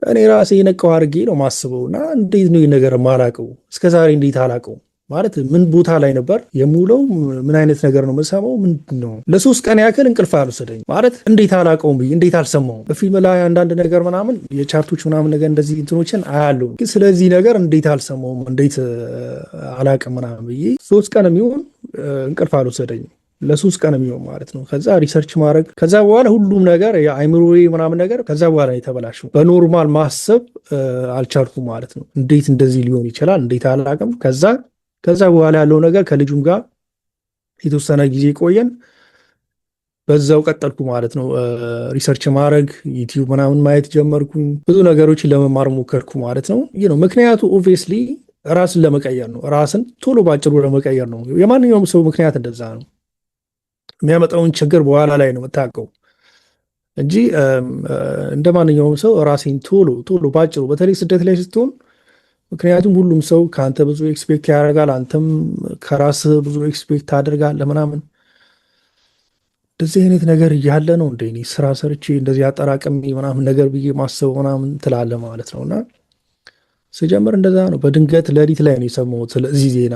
እኔ ራሴ የነቃው አድርጌ ነው ማስበው እና እንዴት ነው ይህ ነገር ማላቀው? እስከዛሬ እንዴት አላቀው? ማለት ምን ቦታ ላይ ነበር የምውለው? ምን አይነት ነገር ነው የምሰማው? ምንድን ነው? ለ3 ቀን ያክል እንቅልፍ አልወሰደኝ። ማለት እንዴት አላቀውም ብዬ፣ እንዴት አልሰማውም? በፊልም ላይ አንዳንድ ነገር ምናምን የ chart ኦች ምናምን ነገር እንደዚህ እንትኖችን አያለሁ፣ ግን ስለዚህ ነገር እንዴት አልሰማውም፣ እንዴት አላቅም ምናምን ብዬ 3 ቀን የሚሆን እንቅልፍ አልወሰደኝም። ለ3 ቀን የሚሆን ማለት ነው። ከዛ research ማድረግ፣ ከዛ በኋላ ሁሉም ነገር የአይምሮዬ ምናምን ነገር ከዛ በኋላ የተበላሸው፣ በ normal ማሰብ አልቻልኩም ማለት ነው። እንዴት እንደዚህ ሊሆን ይችላል? እንዴት አላቅም? ከዛ በኋላ ያለው ነገር ከልጁም ጋር የተወሰነ ጊዜ ቆየን። በዛው ቀጠልኩ ማለት ነው። Research ማድረግ፣ YouTube ምናምን ማየት ጀመርኩኝ። ብዙ ነገሮችን ለመማር ሞከርኩ ማለት ነው። ምክንያቱ obviously ራስን ለመቀየር ነው። ራስን ቶሎ ባጭሩ ለመቀየር ነው። የማንኛውም ሰው ምክንያት እንደዛ ነው። የሚያመጣውን ችግር በኋላ ላይ ነው የምታውቀው እንጂ እንደ ማንኛውም ሰው ራሴን ቶሎ ቶሎ ባጭሩ፣ በተለይ ስደት ላይ ስትሆን፣ ምክንያቱም ሁሉም ሰው ከአንተ ብዙ expect ያደርጋል፣ አንተም ከራስህ ብዙ expect ታደርጋለህ ምናምን። እንደዚህ አይነት ነገር እያለ ነው እንደ እኔ ስራ ሰርቼ እንደዚህ አጠራቅሜ ምናምን ነገር ብዬ ማሰብ ምናምን ትላለህ ማለት ነው። እና ስጀምር እንደዛ ነው። በድንገት ሌሊት ላይ ነው የሰማሁት ስለዚህ ዜና።